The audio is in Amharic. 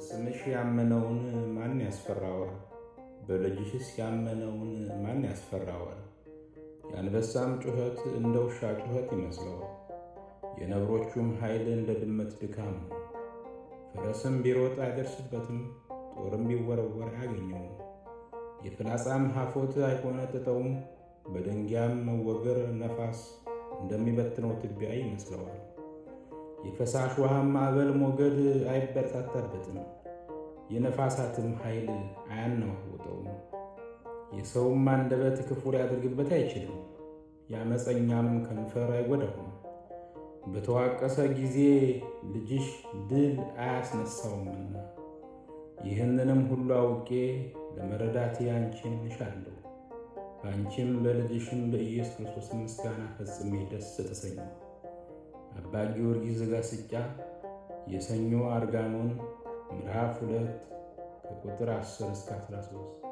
በስምሽ ያመነውን ማን ያስፈራዋል? በልጅሽስ ያመነውን ማን ያስፈራዋል? የአንበሳም ጩኸት እንደ ውሻ ጩኸት ይመስለዋል፣ የነብሮቹም ኃይል እንደ ድመት ድካም ነው። ፈረስም ቢሮጥ አይደርስበትም፣ ጦርም ቢወረወር አያገኘውም። የፍላጻም ሐፎት አይቆነጥጠውም፣ በደንጊያም መወገር ነፋስ እንደሚበትነው ትቢያ ይመስለዋል። የፈሳሽ ውሃም ማዕበል ሞገድ አይበረታታበትም፣ የነፋሳትም ኃይል አያነዋውጠውም። የሰውም አንደበት ክፉ ሊያደርግበት አይችልም፣ የዓመፀኛም ከንፈር አይጎዳውም። በተዋቀሰ ጊዜ ልጅሽ ድል አያስነሳውምና። ይህንንም ሁሉ አውቄ ለመረዳት ያንቺን እሻለሁ። በአንቺም በልጅሽም በኢየሱስ ክርስቶስ ምስጋና ፈጽሜ ደስ ተሰኘሁ። አባ ጊዮርጊስ ዘጋስጫ የሰኞ አርጋኖን ምዕራፍ 2 ከቁጥር 10 እስከ 13።